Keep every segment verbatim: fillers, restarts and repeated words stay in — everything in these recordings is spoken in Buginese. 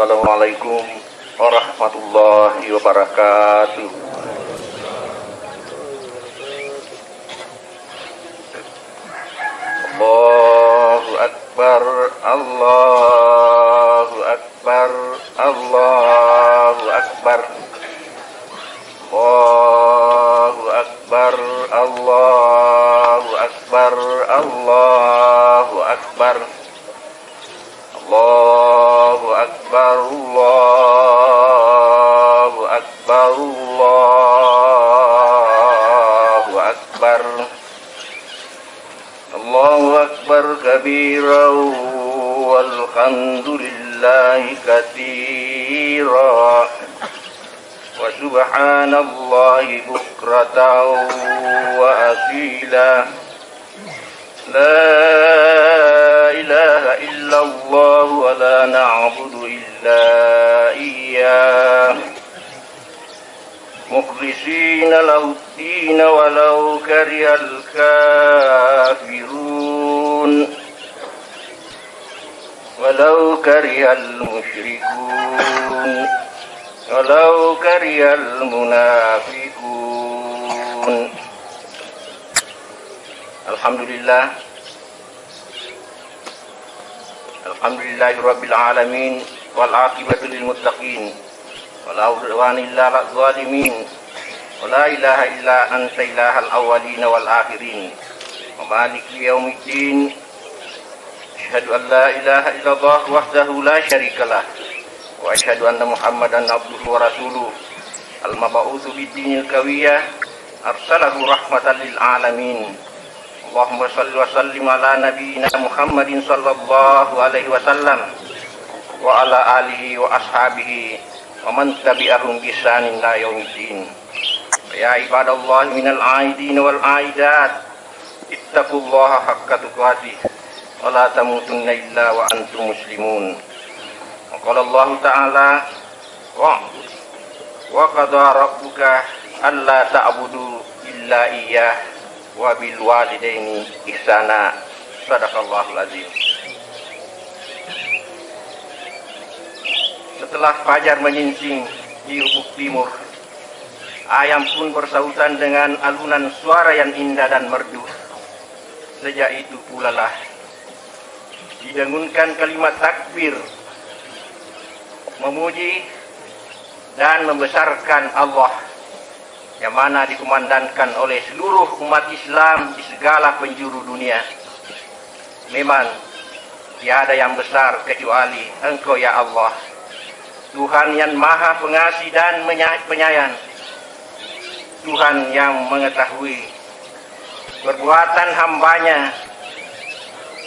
Assalamualaikum warahmatullahi wabarakatuh. Allahu Akbar, Allahu Akbar, Allahu Akbar. Allahu Akbar, Allahu Akbar, Allahu Akbar. Allahu Akbar, Allahu Akbar, Allahu Akbar. Allahu Akbar kabira, walhamdulillahi katsira, wa subhanallahi bukratan wa asila. La ilaha illallah wa la na'budu illa iyyah. Mukhlisina lahuddin walau karihal kafirun. Walau karihal musyrikun. Walau karihal munafiqun. Alhamdulillah. Alhamdulillahi rabbil alamin, wal aqibatu lil muttaqin, wa la udwana illa alal zalimin, wa la ilaha illa anta ilahal awwalin wal akhirin, wa maliki yaumiddin. Asyhadu an la ilaha illallah wahdahu la syarikalah, wa asyhadu anna Muhammadan abduhu wa rasuluh, al mab'utsu bid dinil qawiyah, arsalahu rahmatan lil alamin. Allahumma shalli wa sallim ala nabiyyina Muhammadin sallallahu alaihi wasallam wa ala alihi wa ashabihi wa man tabi'ahum bi ihsanin ila yaumiddin. Ya ibadallah minal aidin wal aidat, ittaqullaha haqqa tuqatih wa la tamutunna illa wa antum muslimun. Wa qala Allahu ta'ala, wa, wa qada rabbuka alla ta'budu illa iyyah wa bil walidaini ihsana. Sadaqallahul azim. Setelah fajar menyingsing di ufuk timur, ayam pun bersahutan dengan alunan suara yang indah dan merdu. Sejak itu pulalah didengunkan kalimat takbir, memuji dan membesarkan Allah, yang mana dikumandangkan oleh seluruh umat Islam di segala penjuru dunia. Memang tiada yang besar kecuali Engkau, ya Allah, Tuhan yang Maha Pengasih dan menya-, Penyayang, Tuhan yang mengetahui perbuatan hambanya,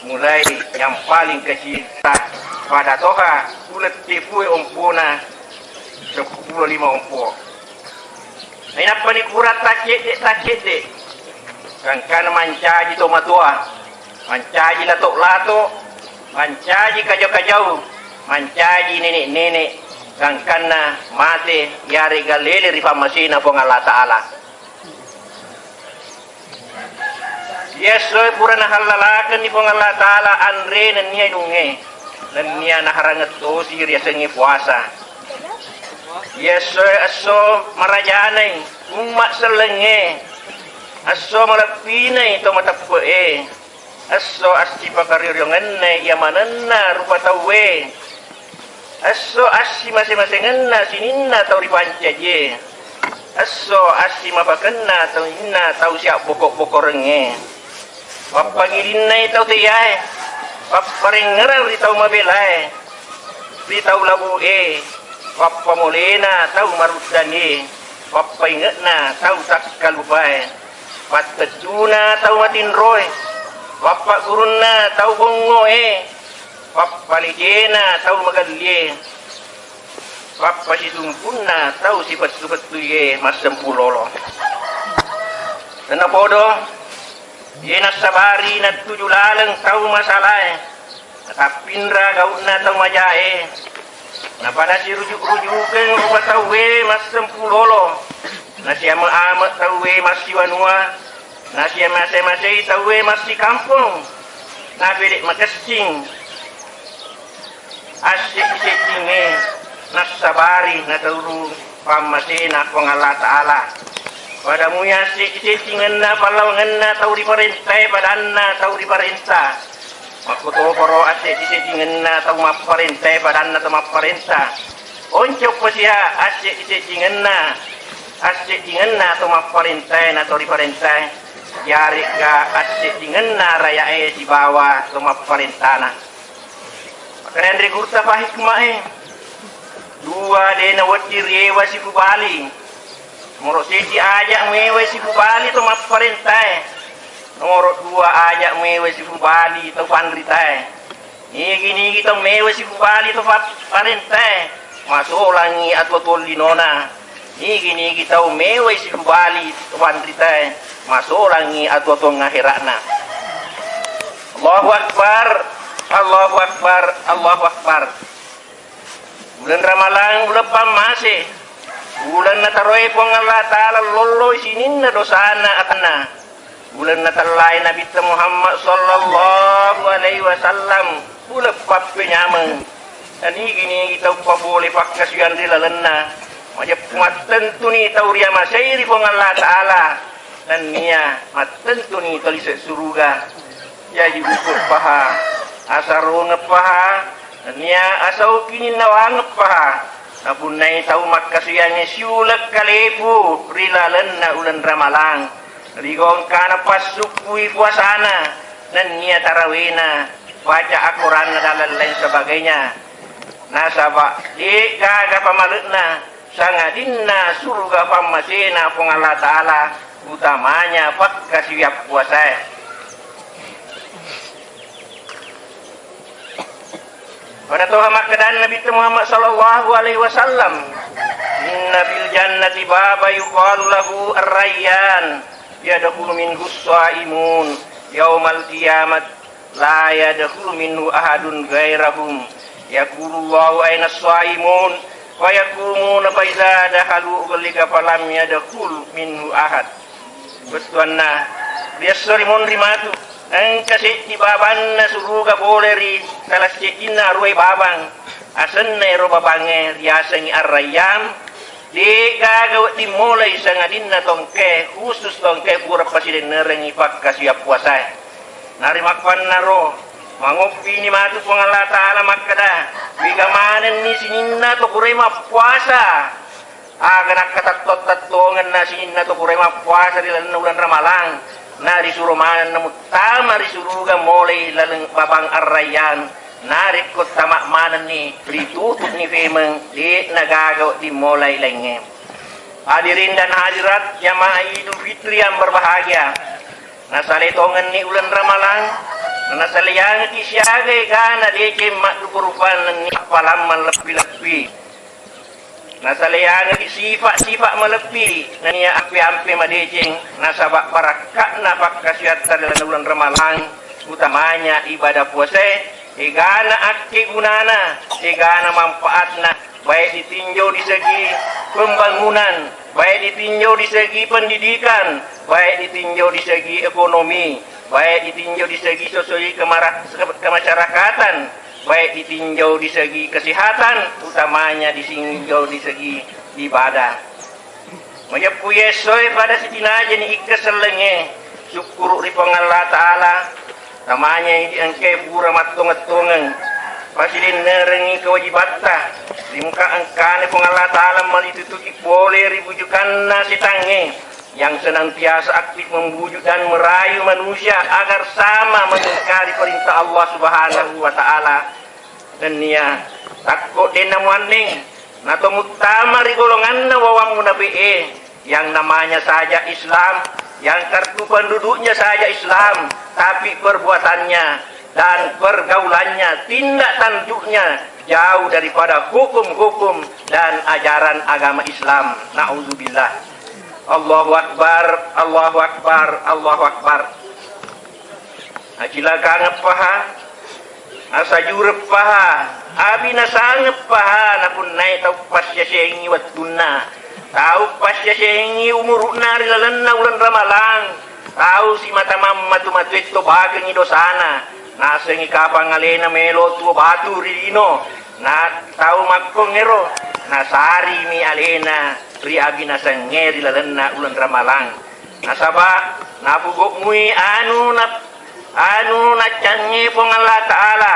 mulai yang paling kecil, pada toha uleng tepue ompona seppulo lima ompo. Nainappani pura taccedde-taccedde, gangkana mancaji tomatoa, mancaji lato-lato, mancaji kajau-kajau, mancaji nene'-nene', gangkanna mate yarega lele ri pammasena Puang Allah Ta'ala. Iya essoe pura nahallalakenni Puang Allah Ta'ala anre nennia inungnge, nennia naharangeng tosi riasengnge puasa. Iya essoe esso marajanai umma sellengnge, esso malebbinai to mateppe'e, esso assipakarioringennai iya manenna rupa tauwe. Esso assimase-masengenna sininna tau ripancajie. Esso assimapakenna sininna tau siabboko-bokorengnge. Pappangilinnai tau teae, papparengngerang ri tau mabelae, ri tau labu'e, pappamolena tau maruddanie, pappainge'na tau takkalupae, pattettuna tau matinroe, pappaggurunna tau bongngoe, pappalicena tau magellie, pappasitumpunna tau sipettu-pettuie massempulolo. Tennapodo, iye nassabari nattuju laleng tau masalae, natappinra gau'na tau majae, napada sirujuk-rujukeng rupa tauwe massempulolo, nasiame-ame tauwe massiwanua, nasiamase-masei tauwe massikampong, napede makessing Asseddi-seddingnge nassabari naturu pammasena Puang Allah Ta'ala. Pada muwi asseddi-seddingenna pallawangenna tau riparentae padanna tau riparenta. Makkutoparo asseddi-seddingenna tau mapparentae padanna tau mapparenta. Oncoppa sia asseddi-seddingenna, asseddingenna tau mapparentae na tau riparentae. Yaregga asseddingenna rayae sibawa tau mapparentana. Makkedai anre gurutta pahikmae, dua de nawedding riewa sifu bali. Nomoro seddi aja muewai sifu bali to mapparentae. Nomoro dua aja muewai sifu bali to panritae. Nigi-nigi to mewai sifu bali to pa-, parentae, masolangi atuo-tuo linona. Nigi-nigi tau mewai sifu bali to panritae, masolangi atuo-tuo ahera'na. Allahu Akbar, Allahu Akbar, Allahu Akbar. Uleng Ramalang uleng pammase, uleng nataroe Puang Allah Ta'ala lolloi sininna dosana atanna. Uleng natellai Nabitta Muhammad sallallahu alaihi wasallam uleng pappenyameng. Nigi-nigi tau papole pakkasuwiang ri lalenna, majeppu mattentuni tau riamasei ri Puang Allah Ta'ala. Nennia mattentuni tau lise suruga. Jaji ukuppaha, asarongeppaha, nennia asau kininnawangeppaha. Napunnai tau makkasuwiangnge siuleng kalepu ri lalenna uleng Ramalang, rigau engkana passukkui puasana, nennia tarawena, baca akoranna dan lain-lain sebagainya. Nasaba de'gaga pamale'na, sangadinna suruga pammasena Puang Allah Ta'ala, utamanya pakkasiwiang puasae. Pada toha makkedan Nabitta Muhammad sallallahu alaihi wasallam, "Inna fil jannati baba yuqalu lahu Ar-Rayyan, yadkhulu minhu as-shaimun yaumal qiyamah, la yadkhulu minhu ahadun ghairahum. Yaqulullahu aina as-shaimun, fa yaqumuna fa idza dakhalu ughliqa falam yadkhul minhu ahad." Bettuanna, riesso ri monri matu, engka seddi babanna suruga pole ri salah seddinna aruwai babang. Asenna ero babangnge riasengngi Ar-Rayyan. De'gaga wedding molai sangadinna tongke, khusus tongke pura pasidennerengngi pakkasiwiang puasae. Narimakkuannaro, mangoppini matu Puang Allah Ta'ala makkeda, mega manenni sininna to purae mappuasa. Aga nakkatatto-tattongenna sininna to purae mappuasa ri lalenna uleng Ramalang, narisuro manenna muttama ri suruga molai laleng babang Ar-Rayyan. Narekko tama manenni, ritutu'ni femeng, de'na gaga wedding molai laingnge. Hadirin dan hadirat jamaah Idul Fitri yang berbahagia. Nasalai tongenni uleng Ramalang, nasalaiangeki siaga egana deceng maddupa-rupanenni appalang malleppi-leppi. Nasalaiangeki sifa-sifa maleppi nennia ampe-ampe madeceng, nasaba barakka'na pakkasiwiatta ri lalenna uleng Ramalang, utamanya ibadah puasae, egana akkegunana, egana manfaatna, baik ditinjau di segi pembangunan, baik ditinjau di segi pendidikan, baik ditinjau di segi ekonomi, baik ditinjau di segi sosial kemara-, kemasyarakatan, baik ditinjau di segi kesehatan, utamanya ditinjau di segi ibadah. Majeppu essoe pada sitinajeni ikka sellengnge, sukkuru ri Puang Allah Ta'ala, tamanya idi engkae pura mattongeng-tongeng, pasidennerengngi kewajibatta, ri muka engkana Puang Allah Ta'ala malitutuki pole ri bujukanna setangnge yang senantiasa aktif membujuk dan merayu manusia agar sama mengingkari perintah Allah Subhanahu wa Ta'ala. Nennia takko denna muanneng, nato muttama ri golonganna wawang munafi'e, yang namanya saja Islam, yang kartu penduduknya saja Islam, tapi perbuatannya dan pergaulannya, tindak tanduknya jauh daripada hukum-hukum dan ajaran agama Islam. Naudzubillah. Allahu Akbar, Allahu Akbar, Allahu Akbar. Acilakangeppaha, asajureppaha, abinasangeppaha napunnai tau passiasengi wettunna, tau passiasengi umuru'na ri lalenna uleng Ramalang, tau simata mammatu-matuetto bakengngi dosana, nasengngi kapang alena melo tuo batu ri lino, Na tau makkongngéro nasarimi aléna ri abinasengnge ri lalenna uleng Ramalang. Nasaba napugommui anu na-, anu naccangnge Puang Allah Ta'ala,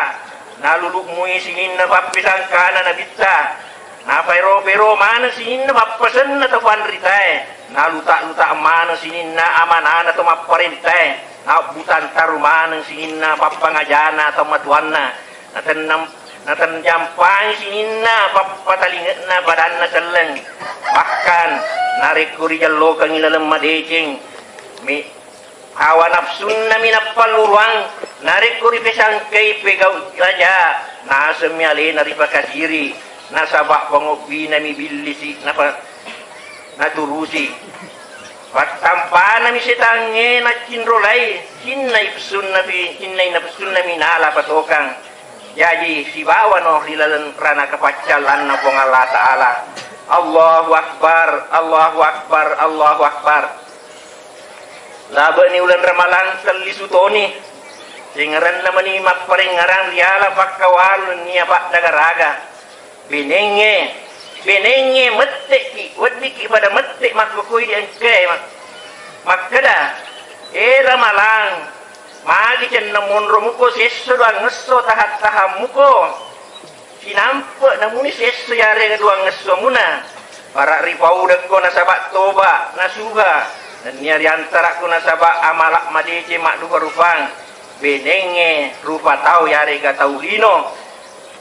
nalulu'mui sininna pappésangkana Nabitta, napaéro-péro maneng sininna pappasenna to panritaé, naluta-luta maneng sininna amanana to mapparéntaé, nabbutang taru maneng sininna pappangajana to matuanna. Natennang-, natenjampangi sininna pappatalinge'na padanna selleng. Bahkan, narekko rijellokengngi laleng madeceng, mi-, hawa nafsunnami nappalluruang, narekko ripesangkai pegau raja, nasemmi alena ripakasiri, nasaba pangobbinami billisi napa-, naturusi. Pattampanami setangnge naccinrolai, cinnai pessunnapi, cinnai napessunnami nala patokang. Jaji, sibawano ri laleng ranaka paccallanna Puang Allah Ta'ala. Allahu Akbar, Allahu Akbar, Allahu Akbar. Labe'ni uleng Ramalang tellisu toni. Sengerenna mani mapparengngerang riala pakkawalu nennia paddagaraga. Benengnge, benengnge mette'ki, weddikki pada mette makkokoi di engkae mak-, makkeda, "E Ramalang, magi cenna monro muko sesso duangngesso tahat-tahammuko? Sinampe namuni sesso yarega duangngesso muna? Para ripaudekko nasaba toba, nasuha, nennia riantarakko nasaba amala madeceng maddupa-rupang." Benengnge rupa tau yarega tau lino.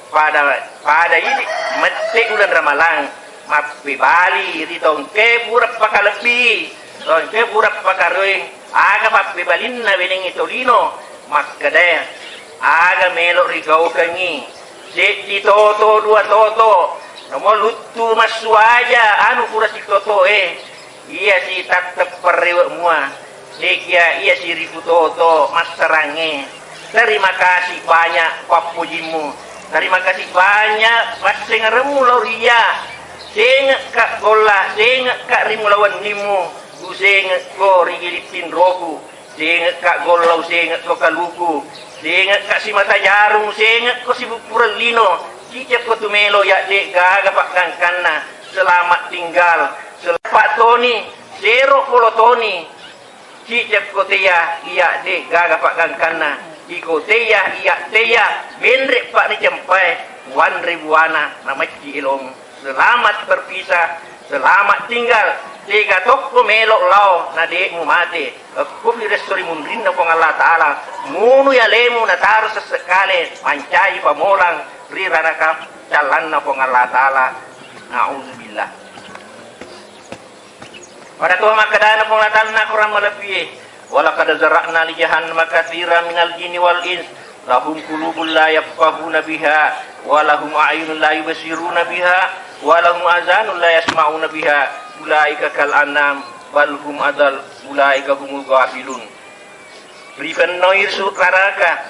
Pada, pada idi mette uleng Ramalang, mappebali ri tongke pura pakalebbi, tongke pura pakaroi, aga pappebalinna benengnge tolino, makkeda, aga melo rigaukengngi, seddi toto, dua toto, namo luttu massuaja, anu pura sitotoe, iya si tattepperrewe mua. Dekia iya siripu toto massarangnge. Terima kasih banyak pappojimmu. Terima kasih banyak passengeremmu lao ri iya. Sengekka golla, sengekka ri mula wennimmu. Usengekko ri gilipping roku. Sengekka golla, usengekko kaluku. Sengekka simata jarung, sengekko sibuppureng lino. Cicekko tumelo ya de gaga paggangkanna. Selamat tinggal. Selamat toni. Sero polo toni. Cicekko teya, iya de gaga paggangkanna. Iko teya, iya teya, menre pa ricempae, wanre buana, namacci elong. Selamat berpisah, selamat tinggal. Tega tokko melo lao, na de mumate. Ekko pi resso ri munrinna Puang Allah Ta'ala. Munu yalemu nataro sessekale, mancaji pamolang ri ranaka callanna Puang Allah Ta'ala. Na'udzubillah. Pada to makkedana Puang Allah Ta'ala na Quran malebbie, "Walaqad zara'na li jahannama katsiran minal jinni wal ins, lahum qulubun la yafqahuna biha, wa lahum a'yunun la yubsiruna biha, wa lahum azanun la yasma'una biha, ulaika kal an'am, bal hum adal, ulaika humul ghafilun." Rifennoi su-, ranaka,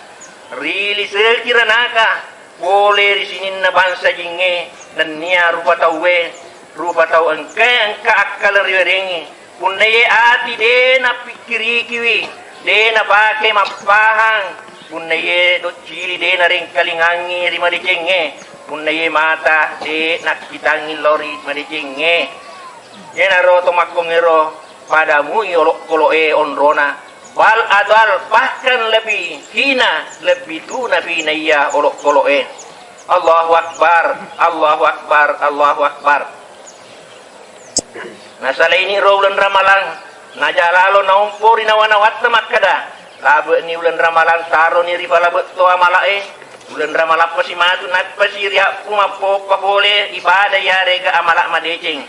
riliseki ranaka, pole ri sininna bangsa jingnge, nennia rupa tauwe, rupa tau engkae engka akkala riwerengngi. Punna iye ati de napikkirikiwi, de napake mappahang, punna iye doccili de narengkalingangngi ri madecengnge, punna iye mata de nakkitangngi lao ri madecengnge. Iyanaro to makkongngero pada mui olokolo'e onrona. Bal adal, bahkan lebih hina, lebih tuna fi naiya olokolo'e. Allahu Akbar, Allahu Akbar, Allahu Akbar. Nasalaini ro uleng Ramalang, najalalo naompo ri nawa-nawatta makkeda, labe'ni uleng Ramalang taroni ri palabe' to amala'e. Uleng Ramalang pasi matu nappasi riappu mappoppa pole ibadah yarega amala madeceng.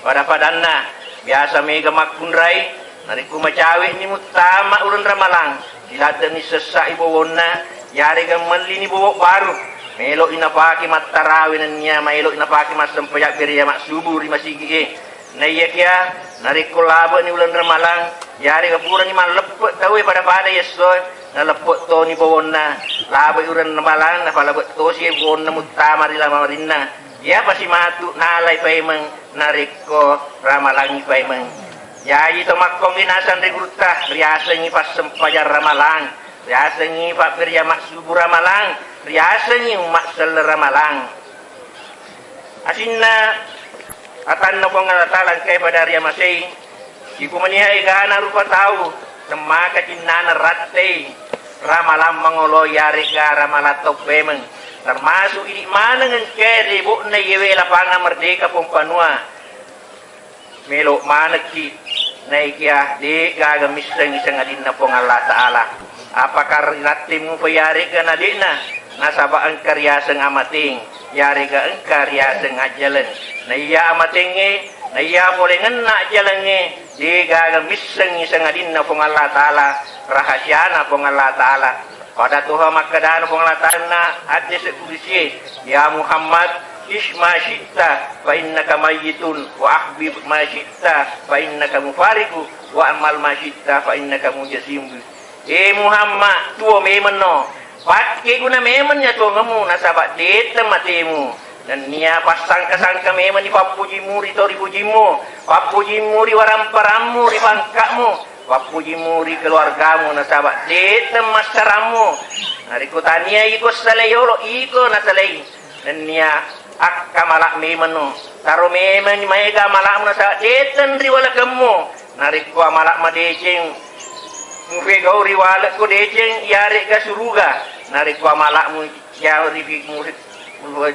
Pada-padanna, biasa mega makkunrai, narekko macawe'ni muttama uleng Ramalang, siladde'ni sessa'i bowonna, yarega mellini bowo baru, melo'i napake mattarawe nennia maelo'i napake massempajang bere jama' subuh ri masigi'e. Naiyakia, narekko labe'ni uleng Ramalang, yarega purani malleppe' tauwe pada-pada yessoe, naleppe' toni bowonna, labe'i uleng Ramalang, napalabe' tosi bowonna muttama ri lamarinna. Iyapa simatu nalai paimeng narekko ramalangngi paimeng. Jaji to makkongge nasang ri gurutta, riasengngi passempajang ramalang, riasengngi pabbere jama' subuh ramalang, riasengngi umma' selleng ramalang. Asinna atanna Puang Allah Ta'ala engkae pada riamasei, ikumaniha egana rupa tau, temmaka cinnana rattei, ramalang mangolo yaregga ramalang tau pemeng, termasuk idi maneng engkae ri bo'na iyewe lapangan merdeka Pompanua. Melo manekki naikia de gaga missengngi sangadinna Puang Allah Ta'ala. Apakah rirattemmu pa yaregga na de'na? Nasaba engka riaseng amateng, yarega engka riaseng ajjaleng. Naiya amatengnge, naiya polengenna ajjalengnge, de gaga missengngi sangadinna Puang Allah Ta'ala, rahasiana Puang Allah Ta'ala. Pada toha makkedana Puang Allah Ta'ala hadis kudusie, "Ya Muhammad, ish ma syi'ta fa innaka mayyitun wa ahbib ma syi'ta fa innaka mufariqu wa amal ma syi'ta fa innaka mujasimu." E Muhammad, tuo memenno, pakke guna memennya tuongemmu nasaba dete matemu. Nennia passangka-sangka memenni pappujimmu ri tau ripujimmu, pappujimmu ri waramparammu, ri pangka'mu, pappujimmu ri keluargamu nasaba dete massarammu. Narekko tania iko salai yolo, iko nasalai. Nennia akkamala memenno. Taro memeng maega mala'mu nasaba dete riwalekemmu. Narekko amala madeceng, mufegau riwalekko deceng, iyaregga suruga. Narekko amala'mu jao rifi-, mufi-,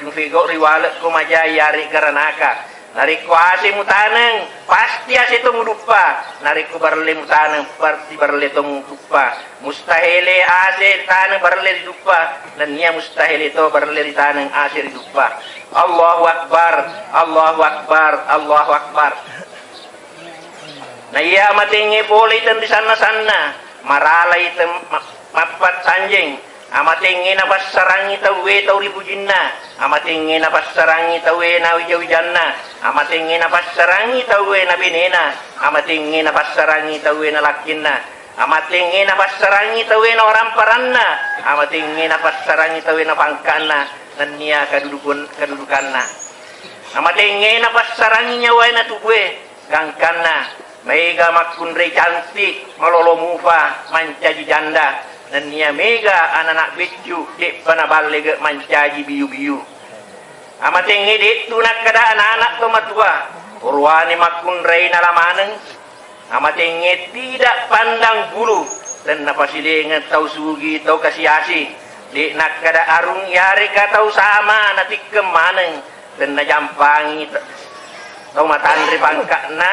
mufegau riwalekko maja, iyaregga ranaka. Narekko ase mutaneng, pasti ase to muduppa. Narekko barelle mutaneng, pasti barelle to muduppa. Mustahele ase ritaneng barelle riduppa, nennia mustahele to barelle ritaneng ase riduppa. Allahu Akbar, Allahu Akbar, Allahu Akbar. Naiya amatengnge polei tenrisanna-sanna, maralai tem-, ma-, mappattanjeng. Amatengnge napassarangngi tauwe tau ripujinna, amatengnge napassarangngi tauwe nawija-wijanna, amatengnge napassarangngi tauwe nabenena, amatengnge napassarangngi tauwe nalakkinna, amatengnge napassarangngi tauwe nawaramparanna, amatengnge napassarangngi tauwe napangkanna, nennia kadudukun-, kadudukanna. Amatengnge napassarangngi nyawae natubue, gangkanna, maega makkunrai cantik, malolo mupa, mancaji janda, nennia mega anana beccu, de'pa naballege mancaji biu-biu. Amatengnge de'tu nakkeda anana to matua, orowane makkunrai nala maneng. Amatengnge tidak pandang bulu, tennapasilengeng tau sugi, tau kasi-asi. De' nakkeda arung yarega tau sama natikkeng maneng, tennajampangi t-, tau matanre pangka'na,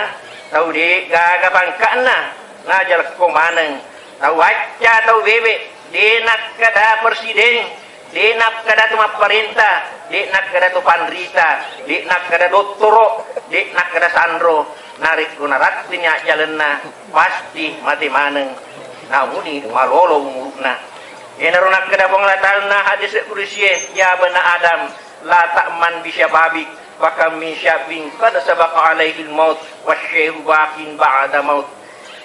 tau de' gaga pangka'na, najalekko maneng. Tau acca, tau bebe', de' nakkeda presiden, de' nakkeda tu mapparenta, de' nakkeda tu panrita, de' nakkeda dottoro, de' nakkeda sanro, narekko narattini ajjalenna, pasti mate maneng, namuni malolo umuru'na. Iyanaro nakkeda Puang Allah Ta'ala na hadis kudusie, "Ya bana Adam, la ta'man bi syababik, fa kam min syabin qad sabaqa alaihil maut, wa syekhu baqin ba'da maut."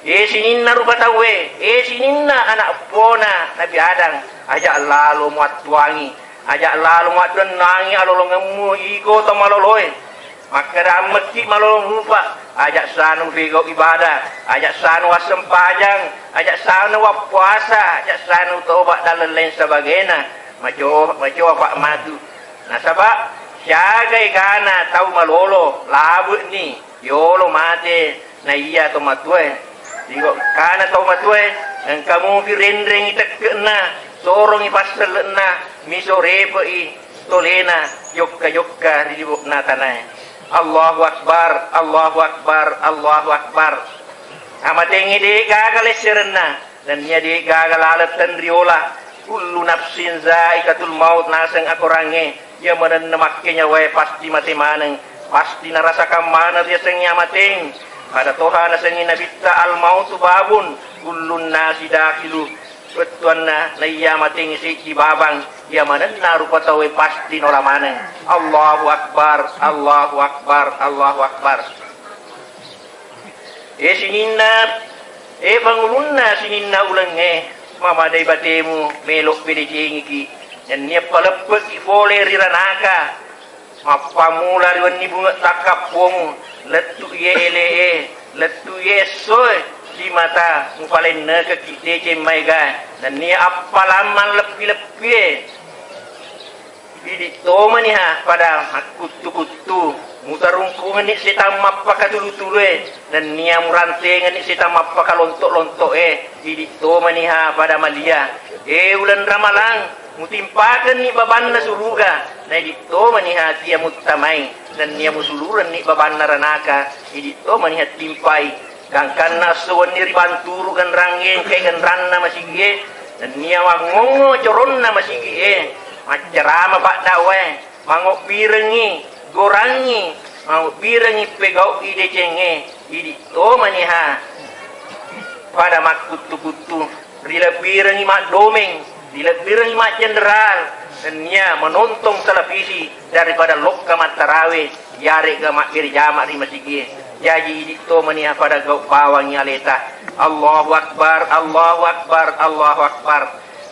E sininna rupa tauwe, e sininna ana' eppona Nabi Adam, aja' lalo muattuangi, aja' lalo muaddennangi alolongemmu iko to maloloe. Makkeda ammekki malolo mupa, aja' sanu fegau ibadah, aja' sanu wassempajang, aja' sanu wappuasa, aja' sanu toba dan lain-lain sebagainya. Maco-, macofa matu. Nasaba siaga egana tau malolo, labe'ni. Yolo mate naiya tomatoae. Iko kana tomatoae, engka mupi renrengi tekke'na, sorongi passelle'na, miso repe'i tolena jokka-jokka ri libo'na tanae. Allahu Akbar, Allahu Akbar, Allahu Akbar. Amatengnge de' gaga lesserenna. Nennia de' gaga laleng tenriola, kullu nafsin zaikatul maut, naseng akorangnge, iya manenna makkenyawae pasti mate maneng, pasti narasakang maneng riasengnge amateng. Pada toha nasengngi Nabitta, al mautu babun, kullun nasi dakhilu, bettuanna naiya amateng seddi babang, iya manenna rupa tauwe pasti nola maneng. Allahu Akbar, Allahu Akbar, Allahu Akbar. E sininna, e pangulunna sininna ulengnge, mamadai batemu melo' pedecengiki, nennia paleppe'ki pole ri ranaka, mappammula ri wenni bunge' takkappomu, lettu' iye ele'e, lettu' iye essoe, simata mupalennekekki deceng maega, nennia appalammang leppi-leppie. Idi' tomaniha pada makkuttu-kuttu, mutarungkungenni setang mappakatulu-tulue, nennia murantengenni setang mappakalonto'-lonto'e, idi' tomaniha pada malia. E uleng ramalang, mutimpakenni babanna suruga, na idi' tomaniha tia muttamai, nennia musulurenni babanna ranaka, idi' tomaniha timpai. Gangkanna esso wenni ribanturu genrangnge engkae genranna masigi'e, nennia wangngongngo coronna masigi'e, maccarama paddakwae, mangobbirengngi gorangngi, mangobbirengngi pegau'i decengnge, idi' tomaniha pada makkuttu-kuttu, rilebbirengngi maddomeng, rilebbirengngi majjenderal, nennia menontong televisi daripada lokka mattarawe, iyare'ga mabbere jama ri masigi'e. Jaji idi' tomaniha pada gau' bawangngi aleta. Allahu Akbar, Allahu Akbar, Allahu Akbar.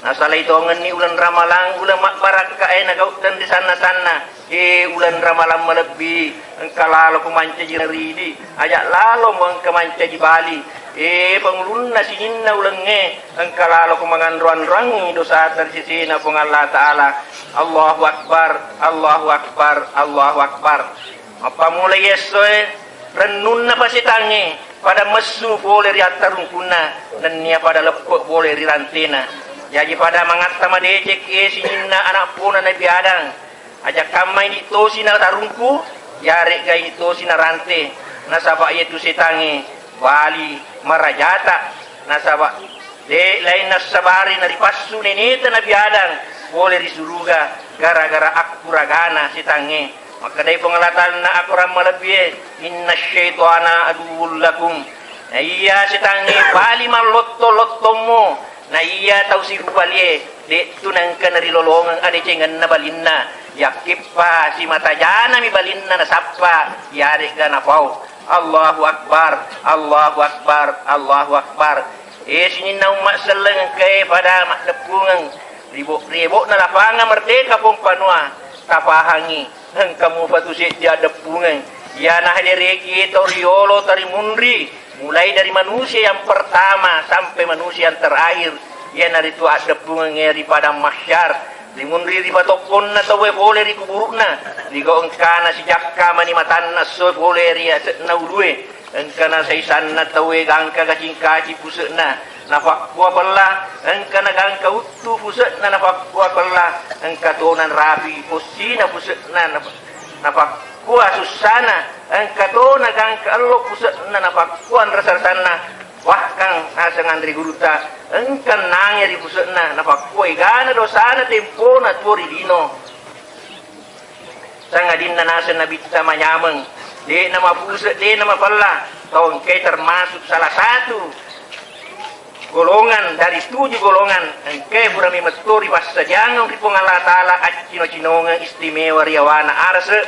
Nasalai tongenni uleng ramalang, uleng mabbarakka'e nagau' tenrisanna-sanna. E uleng ramalang malebbi, engka laloko mancaji ridi, aja' lalomo engka mancaji bali. E pangulunna sininna ulengnge, engka laloko manganro-anroangngi dosata ri sesena Puang Allah Ta'ala. Allahu Akbar, Allahu Akbar, Allahu Akbar. Mappammulai essoe, rennunna pasetangnge pada messu pole ri attarungkunna, nennia pada leppe' pole ri rantena. Jaji pada mangatta madecekki e sininna ana' pona Nabi Adam. Aja' kamma idi' tosi natarungku, iyare'ga idi' tosi narante, nasaba' iyatu setangnge bali marajata, nasaba' de' laing nassabari naripassu neneta Nabi Adam pole ri suruga gara-gara akkuragana setangnge. Makkedai Puang Allah Ta'ala na akorang malebbie, "Inna syaitana aduwwul lakum." Na iya setangnge bali mallotto-lottommo, na iya tau sirupalie, de'tu nengka narilolongeng adecengenna balinna. Yakkeppa simata janami balinna nasappa, iyare'ga napau. Allahu Akbar, Allahu Akbar, Allahu Akbar. E sininna umma' selleng engkae pada maddeppungeng ri bo-, ri ebo'na lapangan merdeka Pompanua, tapahangngi. Engka mupa tu seddi addeppungeng. Iyana hadereki tau riolo tarimunri, mulai dari manusia yang pertama sampai manusia yang terakhir, iyanaritu addeppungengnge ri padang mahsyar. Rimunri ri patokkonna tauwe pole ri kuburu'na, rigau engkana sijakka mani matanna essoe pole ri ase'na ulue. Engkana saisanna tauwe gangka kacing-kacing puse'na, nafakkua pella, engkana gangka uttu puse'na, nafakkua pella, engka tona narapi possina puse'na, naf-, nafakkua sussana, engka tona gangka ello puse'na, nafakkua nrasa-rasanna, bahkan naseng anre gurutta, engka nange ri puse'na, nafakkua egana dosana tempona tuo ri lino. Sangadinna naseng Nabitta manyameng, de'na mapuse', de'na mapella, tau engkae termasuk salah satu golongan dari tujuh golongan engkae pura memetto ripassadiangeng ri Puang Allah Ta'ala accino-cinongeng istimewa ri yawana arase'.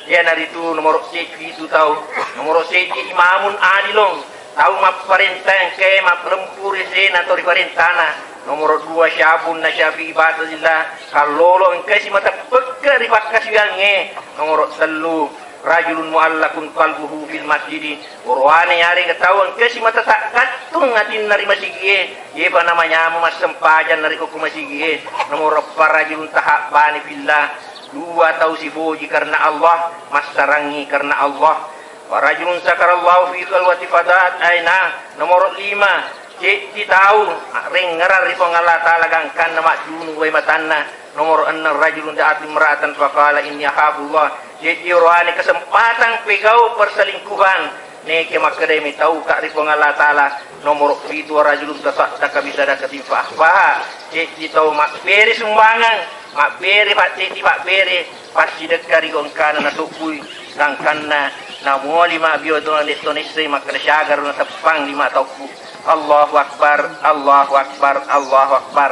Iyanaritu nomoro' seddi pitu tau, nomoro' seddi imamun adilong, tau mapparenta engkae mappalempu ri sena atau ri parentana. Nomoro' dua syabun nasya fi ibadatillah, kallolo engkae simata pekka ri pakkasiwiangnge. Nomoro' tellu rajulun muallakun qalbuhu fil masjidi, oroane yarega tau engkae simata takkattung atinna ri masigi'e, yepa namanyameng massempajang narekko ko masigi'e. Nomoro' eppa rajulun tahabbani fillah, dua tau sifoji karena Allah, massarangngi karena Allah. Wa rajulun zakarallahu fi khalwati fadaat aina. Nomoro' lima, ceddi tau rengngerang ri Puang Allah Ta'ala gangkanna majjunu wae matanna. Nomoro' enneng, rajulun da'at imra'atan faqala inni akhafullah. Ceddi oroane kesempatan pegau perselingkuhan, neke makkedai metauka ri Puang Allah Ta'ala. Nomoro' pitu, wa rajulun tasaddaqa bisadaqatin fa akhfaha. Ceddi tau mabbere sumbangan, mabbere pacceddi pabbere, passidekka ri gongkana natobbui, gangkanna namua lima biotona de' to naisseng makkeda syagaro nateppang lima tobbu. Allahu Akbar, Allahu Akbar, Allahu Akbar.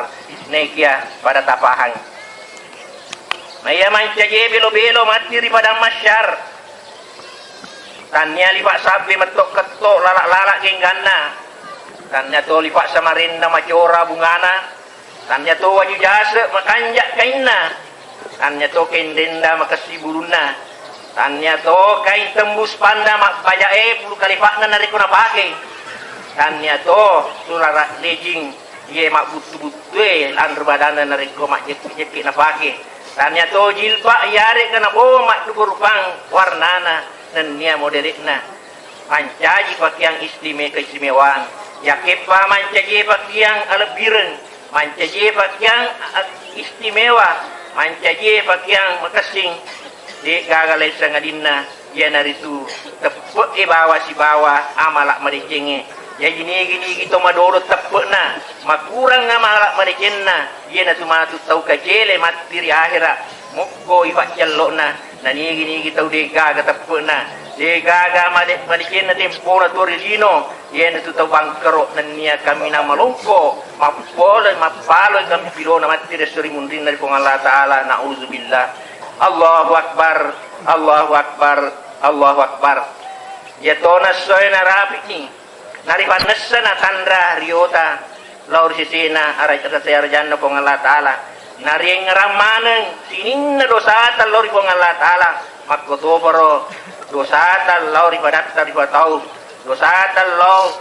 Nekia pada tapahang. Naiya mancaji belo-belo matti ri padang mahsyar. Tannia lipa' sabbe metto' ketto' lala'-lala' gengganna. Tannia to lipa' samarenna macora bungana. Tannia to waju jase' makanja' kainna. Tannia to kain denda makessi bulunna. Tannia to kain tembus panda mabbaja'e pulu kalipa'na narekko napake. Tannia to sulara' lejing iye mabbuttu-buttue lanre badanna narekko majjekki-jekki napake. Tania to jilbab iyaré'ga nabawa maddupa-rupang warnana nennia modélé'na. Mancaji pakéang istime-, keistimewaan. Yakkeppa mancajie pakéang alebbireng, mancajie pakéang a-, istimewa, mancajie pakéang makessing, dé'gaga laing sangadinna iyanaritu teppe'é bawa sibawa amala madécéngngé. Jaji nigi-nigi to madodong teppe'na, makurang amala madécénna, iyanatu matu tau kacélé matti ri ahéra', mokko ifaccello'na, na nigi-nigi tau dé'gaga teppe'na, dé'gaga madé-, madécénna tempona tuwo ri lino, iyanatu tau bangkero' nennia kaminang malongko, mappolo, mappaloi kampilona matti ri esso ri munrinna ri Puang Allah Ta'ala. Na'udzubillah. Allahu Akbar, Allahu Akbar, Allahu Akbar. Iyatona essoé narapi'ni, narifannessa natanra riota lao ri séséna ara-, arasé arajanna Puang Allah Ta'ala. Nariéngngerang maneng sininna dosata lao ri Puang Allah Ta'ala. Makkotoparo dosata lao ri padatta ripatau, dosata lao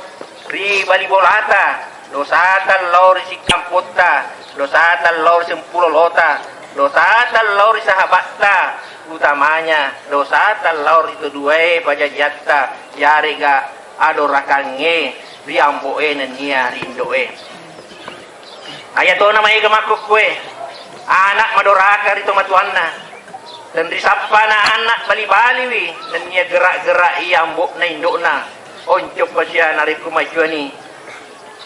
ri bali bolata, dosata lao ri sikkampotta, dosata lao ri sempulolota, dosata lao ri sahabatta, utamanya dosata lao ri to duaé pajajiatta, iyaré'ga adorakangngé ri ambo'é nennia ri indo'é. Ayatona maéga makkokkoé, ana' madoraka ri tomatoanna. Tenrisappana ana' bali-baliwi nennia gerak-gerak iya ambo'na indo'na. Onco pasia narékko macuani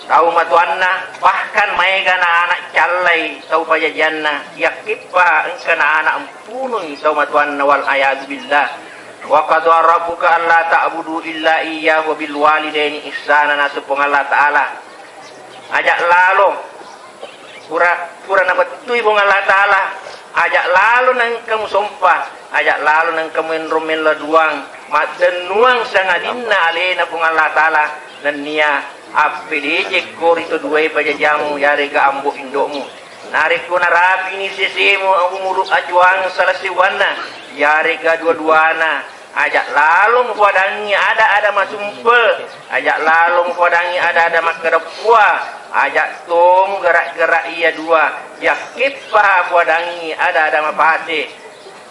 tau matoanna, bahkan maégana ana' callai tau pajajianna, yakkippa engkana ana' mpunui tau matoanna, wal a'yadzu billah. Wa qadha rabbuka alla ta'budu illa iyyahu wa bil walidaini ihsana, naseng Puang Allah Ta'ala. Aja' lalo pura, pura nabettui Puang Allah Ta'ala, aja' lalo naengka musompa, aja' lalo naengka muenro mella duang, maddennuang sangadinna alena Puang Allah Ta'ala, nennia appedeceng ko ri to duae pajajiammu, yarega ambo indo'mu. Narekko narapini sesemu umuru acuang sala seuwanna, yarega dua-duana, aja' lalo mupoadangngi ada-ada masumpe, aja' lalo mupoadangngi ada-ada makkeda pua, aja' to mugara-gara iya dua, yakkeppa poadangngi ada-ada mapase.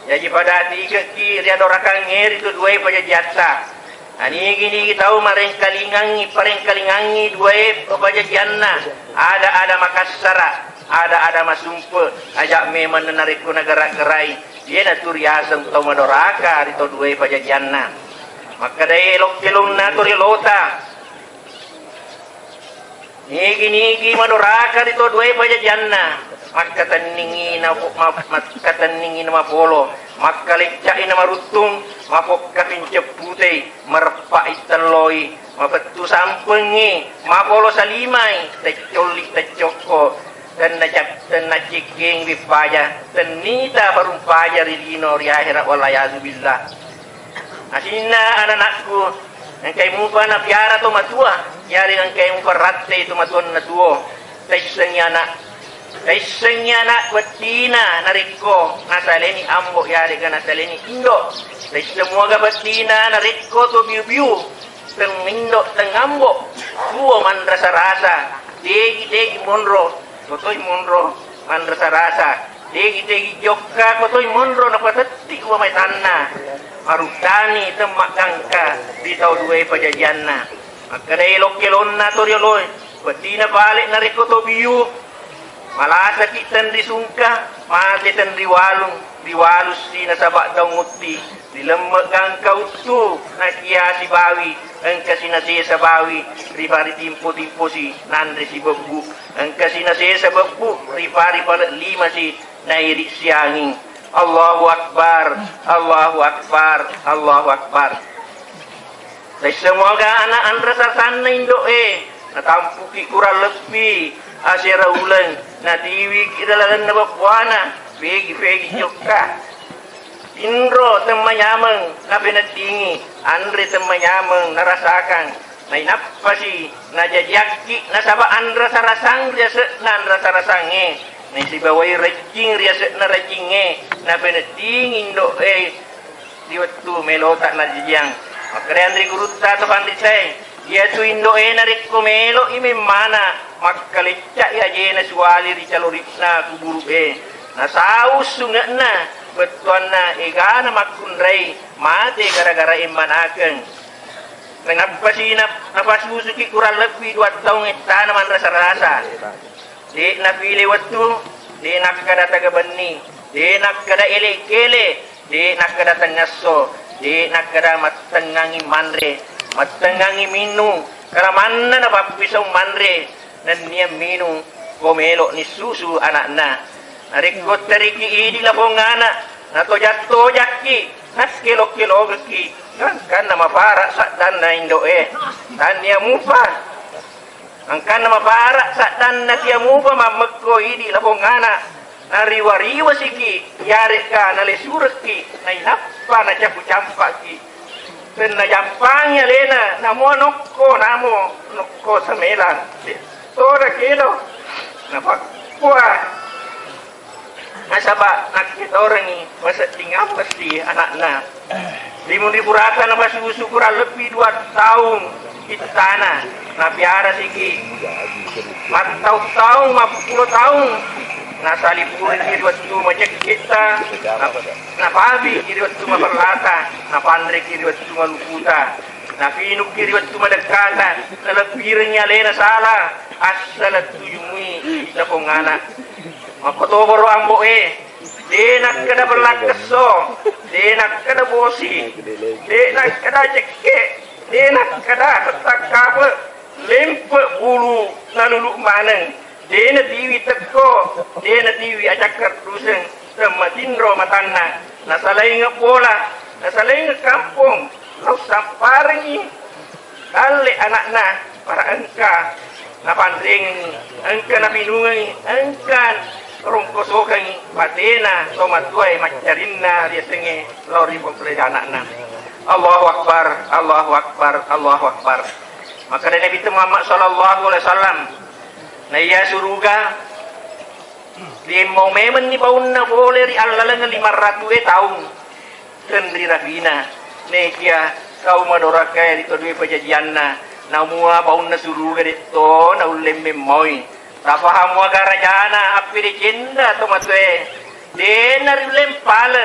Jaji pada tikekki ri adorakangnge ritu duae pajajiatta. Anigi-nigi tau marengkalingangngi, parengkalingangngi duae pajajianna, ada-ada makassara, ada-ada masumpe, aja' memang narekko nagara-garai, iyanatu riaseng tau madoraka ri to duae pajajianna. Makkedae elok-kelonna to riolota. Nigi-nigi madoraka ri to duae pajajianna, makkatenningi na, ma-, makkatenningi na mapolo, makkalecca'i na maruttung, mapokka pincepputei, mareppa'i telloi, mapettu sampengngi, mapolo salimai, teccolli teccokko, tenna cap-, tenna cikking bippaja, tennita parumpaja ri lino ri ahera, wal a'yadzu billah. Asinna ananakku, engkai mupa napiara to matua, yarega engkai mupa rattei to matuanna tuo. Taissengi ana', taissengi ana' bettina narekko nasaleni ambo yarega nasaleni indo. Taisseng muaga bettina narekko to biu-biu, teng indo teng ambo, tuo manrasa-rasa, tegi-tegi monro, totoi monro manrasa-rasa. Tegi-tegi jokka ko toi monro napatetti uwa mai tanna. Maruddani temma gangka ri tau duae pajajianna. Makkeda elok-kelonna to rioloe, weddina pale narekko to biu, malasaki tenri sungka, mate tenri walung, riwalussi nasaba daung utti, rilemme gangka uttu, nakia sibawi, engkasi nasesa bawi, riparitimpo-timposi, nanre sibebbu. Engkasi nasesa bebbu, ripa-, ripale limasi, nairi sianging. Allahu Akbar, Allahu Akbar, Allahu Akbar. Taissemoga ana' anrasa-rasanna indo'e, natampuki kurang lebbi asera uleng, natiwiki ri lalenna bebbuana, pegi-pegi jokka. Tinro temmanyameng napeneddingi, anre temmanyameng narasakang, nainappasi najajiakki nasaba anrasa-rasang ri ase'na anrasa-rasangnge, naisibawai rejjing ri ase'na rejjingnge, napeneddingi indo'e ri wettu melota najajiang. Makkedai anre gurutta to panritae, iyatu indo'e narekko melo'i memmana, makkalecca'i ajena siwali ri calori'na kuburu'e. Nasau sunge'na, bettuanna egana makkunrai mate gara-gara emmanakeng. Nainappa si na-, napasusuki kurang lebbi dua taung ettana manrasa-rasa. De' napile wettu, de' nakkeda taga benni, de' nakkeda ele-kele, de' nakkeda tengngesso, de' nakkeda mattengngangi manre, mattengngangi minung, kalamanna napappisau manre, nennia minung ko melo nissusu ana'na. Narekko teriki idi lapong ana', natojak-tojakki, nakkelo-kelogekki, gangkanna mapara saddanna indo'e, tannia mupa. Angkanna mapara saddanna tia mupa mammekko idi lapong ana', nariwa-riwasiki, yarekka nalesurekki, nainappa nacampu-campaki. Tenna jampangi alena, namua nokko, namo nokko samelang. Toda kelo. Napakkua. Nasaba nakketorengngi masedding ammessi ana'na. Limun ripurata napasusu kurang lebbi dua taung ittana, napiarasiki mattau-taung, mappulo taung, nasalipuriki ri wettu macekketta, nap-, napabiki ri wettu mapellata, napanreki ri wettu maluputa, napinukki ri wettu madekkata, nalebbirengngi alena sala, assala tujumui lapong ana'. Makkotoparo ambo'e, de' nakkeda pellakkesso, de' nakkeda bosi, de' nakkeda cekke, de' nakkeda tettakkapa, lempe bulu nalulu maneng, de' natiwi tekko, de' natiwi acakkerduseng, temmatinro matanna, nasalaingeng bola, nasalaingeng kampong, naussamparengngi dalle' ana'na, para engka napanrengengngi, engka napinungengngi, engka rongkosokengngi, matena tomatoae maccarinna riasengnge lao ri pompeleda ana'na. Allahu Akbar, Allahu Akbar, Allahu Akbar. Makkeda Nabitta Muhammad sallallahu alaihi wasallam, naiya suruga riemmau memenni baunna pole ri allaleng lima ratue taung. Tenri rapina, nekia tau madorakae ri to due pajajianna, namua baunna suruga de'to naulle memmaui. Tapahang mua garajana appedecenna tomatoe, de'na riulle mpale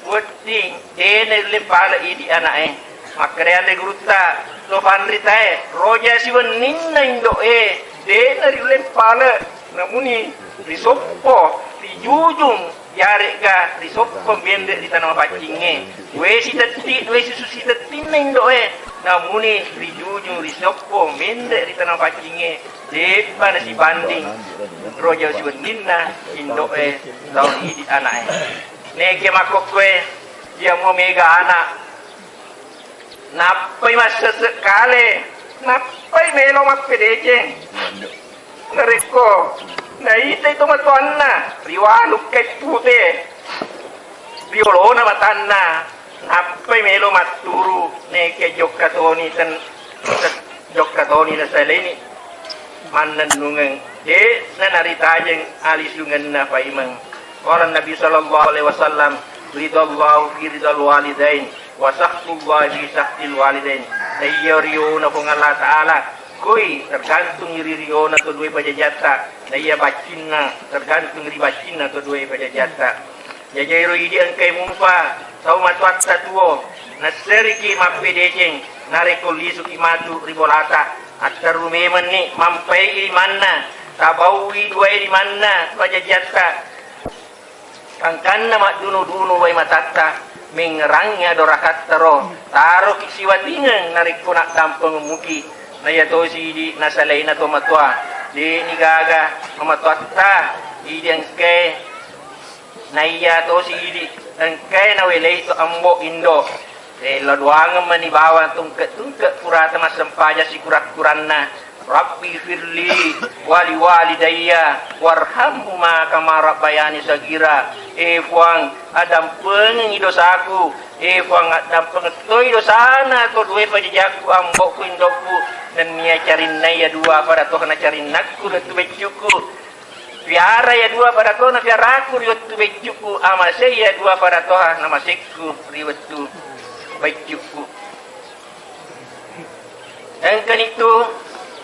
wedding, de'na riulle mpale idi ana'e. Makkeda anre gurutta, to panritae, roja siwenninna indo'e, de'na riulle mpale, namuni risoppo, rijujung, yaregga risoppo menre ri tana mapaccingnge. Due sitetti, due susu sitettinna indo'e, namuni rijujung risoppo menre ri tana mapaccingnge, de'pa nasibanding roja siwenninna indo'e lao idi ana'e. Neke makkokkoe, iya mua mega ana', nappai massesse kale, nappai melo mappedeceng. Narekko naitai tomatoanna ri walukkai pute ri olona matanna, nappai melo matturu, neke jokka toni ten-, jokka toni nasaleni mannennungeng, de' nanaritajeng alisungenna paimeng. Qala Nabi sallallahu alaihi wasallam, "Ridallahu fi ridal walidain, wa sakhtullah fi sakhtil walidain." Naiya riona Puang Allah Ta'ala, koi tergantung ri riona to due pajajatta, naiya baccinna tergantung ri baccinna to due pajajatta. Jajairo idi engkai mupa tau matoatta tuo, nasseriki mappedeceng, narekko lisuki matu ri bolata, atteru memenni mampai limanna, tabaui duai limanna pajajatta. Angkanna maddunu-dunu wai matatta, mengngerangngi adorakatta ro, taroki siwatingeng narekko naddampeng muki, naiya tosi idi nasalaina tomatoa, de'ni gaga tomatoatta idi engkae, naiya tosi idi engkae nawelei to ambo indo. Eh, laduangeng mani bawang tungke-tungke purata massempajang sikura-kuranna. Rabbi firli wali walidayya warhamhuma kama rabbayani sagira. Eh, Puang, addampengengi dosaku. Eh, Puang, addampengettoi dosana to due pajajakku, ambo'ku, indokku. Nennia carinnai adua pada toha nacarinnakku ri wettu beccukku. Piara iya dua pada toha napiaraku ri wettu beccukku, amasei iya dua pada toha namasekku ri wettu beccukku. Engkanitu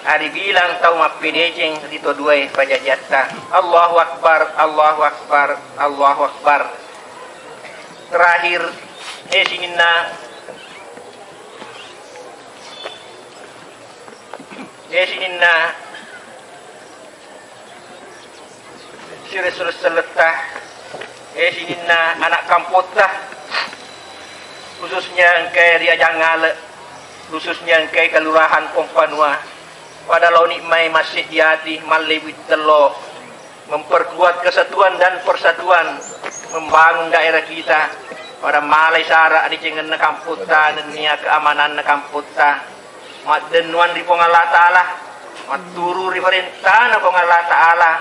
Aribilang tau mappedeceng ri to duae pajajiatta. Allahu Akbar, Allahu Akbar, Allahu Akbar. Terakhir, eh sininna, eh sininna siresselletta, eh sininna anak kampotta, khususnya engkae ri Ajangngale, khususnya engkae Kelurahan Pompanua, pada laoni mai masseddi ati, mallebu tello, memperkuat kesatuan dan persatuan, membangun daerah kita, pada malai sara adecengenna kampotta, nennia keamananna kampotta. Maddennuang ri Puang Allah Ta'ala, matturu ri parentana Puang Allah Ta'ala,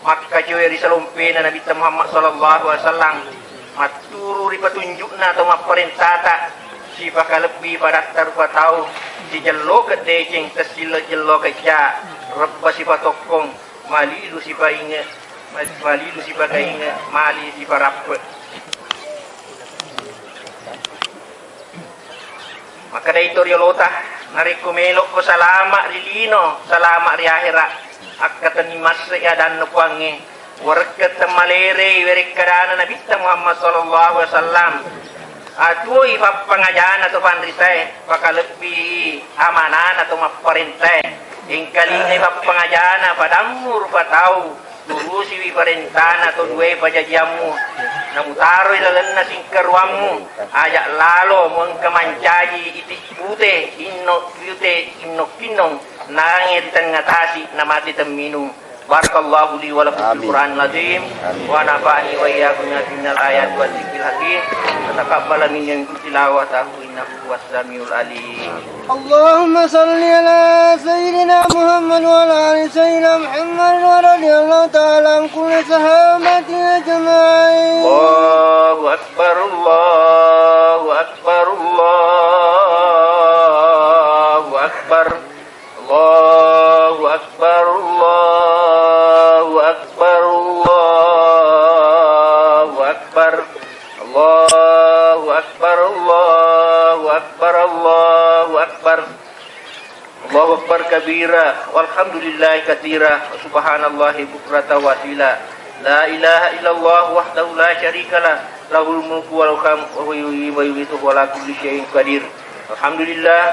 makkacoe ri salompena Nabitta Muhammad sallallahu alaihi wasallam, matturu ri patunjukna to mapparentata, sipakalebbi padatta rupa tau, sijelloke deceng, tessille jelloke ja, rebba sipatokkong, malilu sipainge, malilu sipakainge, mali siparappe. Makkedai to riolota, narekko melokko salama ri lino, salama ri ahera, akkatenni masse adanna Puangnge, warekkeng temmalerei werekkadana Nabitta Muhammad sallallahu alaihi wasallam. Atuoi pappangajana to panritae, pakalebbi amanana to mapparentae. Engkalingai pappangajana padammu rupa tau, turusiwi parentana to duae pajajiammu, namutaroi lalenna singkaruammu, aja lalo muengka mancaji iti pute, inno pute, inno kinnong, nange ri tengnga tasi namate temminung. Barakallahu li wa lakum fil Amin. Qur'anil azim, Amin. Wa nafa'ani wa iyyakum bima fihi minal ayati wa dzikril hakim, wa taqabbala minni wa minkum tilawatahu innahu huwas samiul alim. اللهم صل على سيدنا محمد وعلى آل سيدنا محمد ورضي الله تعالى عن كل صحابته أجمعين. الله أكبر، الله أكبر، الله أكبر، الله أكبر، الله أكبر، الله أكبر، الله أكبر، الله أكبر، الله أكبر. الله أكبر كبيرا، والحمد لله كثيرا، وسبحان الله بكرة وأصيلا. لا إله إلا الله وحده لا شريك له، له الملك وله الحمد وهو يحيي ويميت وهو على كل شيء قدير. الحمد لله،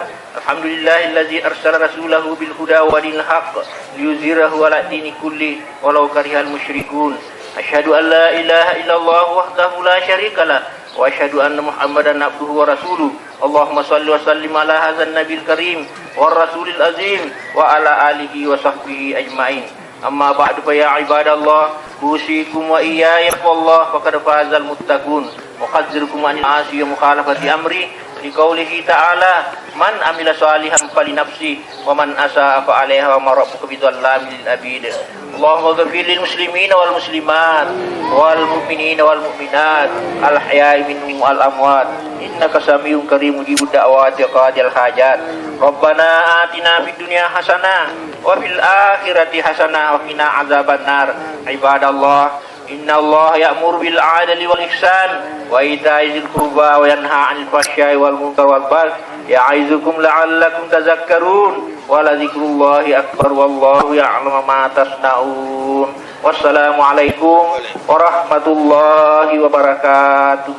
الحمد لله الذي أرسل رسوله بالهدى ودين الحق ليظهره على الدين كله ولو كره المشركون. أشهد أن لا إله إلا الله وحده لا شريك له، وأشهد أن محمدا عبده ورسوله. اللهم صل وسلم على هذا النبي الكريم والرسول العظيم وعلى آله وصحبه أجمعين. أما بعد، فيا عباد الله، أوصيكم وإياي بتقوى الله، فقد فاز المتقون. أحذركم عن المعاصي ومخالفة أمره، لقوله تعالى: من عمل صالحا فلنفسه ومن أساء فعليها وما ربك بظلام للعبيد. اللهم اغفر للمسلمين والمسلمات والمؤمنين والمؤمنات الأحياء منهم والأموات إنك سميع قريب مجيب الدعوات وقاضي الحاجات. ربنا آتنا في الدنيا حسنة وفي الآخرة حسنة وقنا عذاب النار. عباد الله، إن الله يأمر بالعدل والإحسان وإيتاء ذي القربى وينهى عن الفحشاء والمنكر والبغي يعظكم لعلكم تذكرون. ولذكر الله أكبر والله يعلم ما تصنعون. والسلام عليكم ورحمة الله وبركاته.